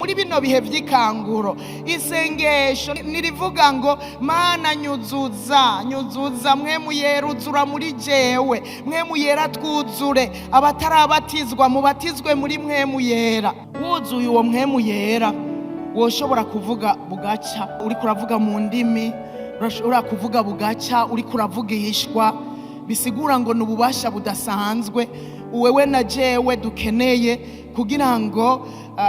Muri bino bihe vy'ikanguro, isengesho nirivuga ngo: "Mana, nyuzuza, nyuzuza, Mpwemu Yera, uzura muri jewe, Mpwemu Yera twuzure." Abatarabatizwa mubatizwe muri Mpwemu Yera. Wuzuye uwo Mpwemu Yera, woshobora kuvuga bugaca uriko uravuga mu ndimi, urashobora kuvuga bugaca uriko uravugishwa. Bisigura ngo ni ububasha budasanzwe wewe na jewe dukeneye kugira ngo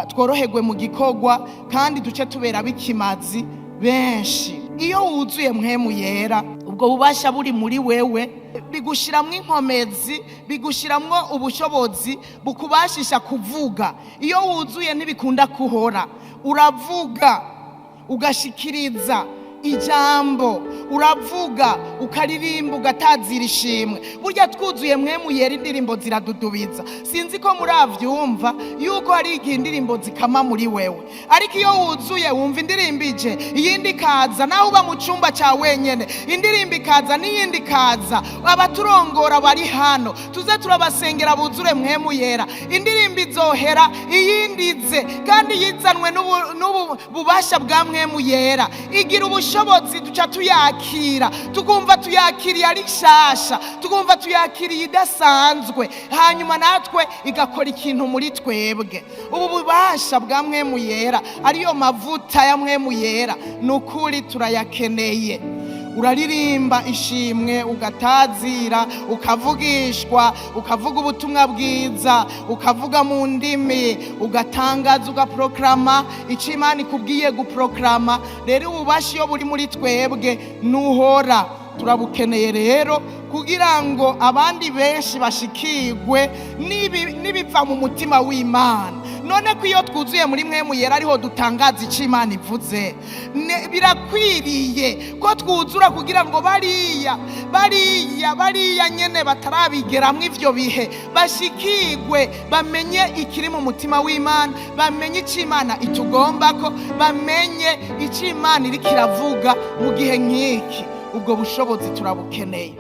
tworoherwe mu gikorwa kandi duce tubera bikimazi benshi. Iyo wuzuye Mpwemu Yera, ubwo bubasha buri muri wewe, bigushiramwo inkomezi, bigushiramwo ubushobozi bukubashisha kuvuga. Iyo wuzuye ntibikunda kuhora, uravuga ugashikiriza ijambo, uravuga ukaririmba, ugatazira ishimwe. Burya twuzuye Mpwemu Yera, indirimbo ziradudubiza. Sinzi ko muravyumva yuko hari igihe indirimbo zikama muri wewe, ariko iyo wuzuye wumva indirimbo ije, iyindi ikaza, nawe uba mu cumba cya wenyene, indirimbo ikaza n'iyindi ikaza. Abaturongora bari hano, tuze turabasengera buzure Mpwemu Yera. Indirimbo izohera, iyindi ize, kandi yizanwe n'ubu bubasha bwa Mpwemu Yera, igira ubushobozi, duca tuyakira, tukumva tuyakiriye ari nshasha, tukumva tuyakiriye idasanzwe, hanyuma natwe igakora ikintu muri twebwe. Ubu bubasha bwa Mpwemu Yera, ariyo mavuta ya Mpwemu Yera, ni ukuri turayakeneye. Uraririmba ishimwe, ugatazira, ukavugishwa, ukavuga ubutumwa bwiza, ukavuga mu ndimi, ugatangaza, ugaproklama icyo Imana ikubwiye guproklama. Rero ububasha iyo buri muri twebwe nuhora turabukeneye rero kugira ngo abandi benshi bashikirwe n'ibiva mu mutima w'Imana. None ko iyo twuzuye muri Mpwemu Yera ariho dutangaza icyo Imana ivuze, birakwiriye ko twuzura kugira ngo bariya bariya bariya nyene batarabigeramwo ivyo bihe bashikirwe, bamenye ikiri mu mutima w'Imana, bamenye icyo Imana itugombako, bamenye icyo Imana iriko iravuga mu gihe nk'iki. Ubwo bushobozi turabukeneye.